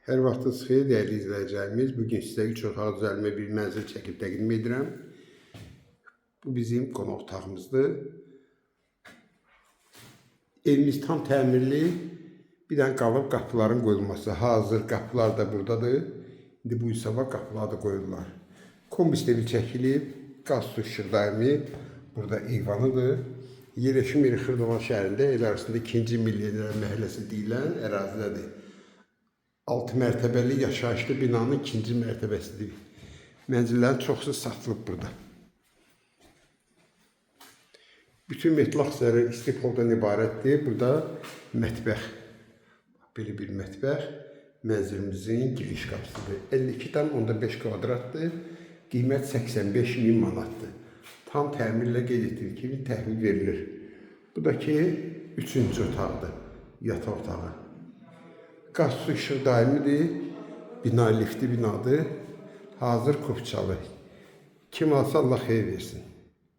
Hər vaxtınız xeyir, dəyərli izləyicilərimiz. Bu gün sizə 3 otaq düzəlmə bir mənzil çəkib təqdim edirəm. Bu bizim qonaq otağımızdır. Evimiz tam təmirli. Bir dənə qalıb qapıların qoyulması. Hazır qapılar da buradadır. İndi bu sabah qapılar da qoyurlar. Kombi sistemi çəkilib, qaz, su, işıq daimi. Burada eyvanıdır. Yerləşim yeri Xırdalan şəhərində, el arasında 2-ci Milyoner məhəlləsi deyilən ərazidədir. 6 mərtəbəli yaşayışlı binanın ikinci mərtəbəsidir. Mənzillərin çoxsu satılıb burada. Bütün metlaq hissələri istipoldan ibarətdir. Burada mətbəx. Belə bir mətbəx mənzilimizin giriş qapısıdır. 52,5 kvadratdır. Qiymət 85 min manatdır. Tam təmirlə qeyd etdiyim kimi təhvil verilir. Bu da ki, üçüncü otaqdır. Yataq otağı. Qaz, su, işıq daimidir. Bina liftli binadır. Hazır kupçalı. Kim alsa Allah xeyir versin.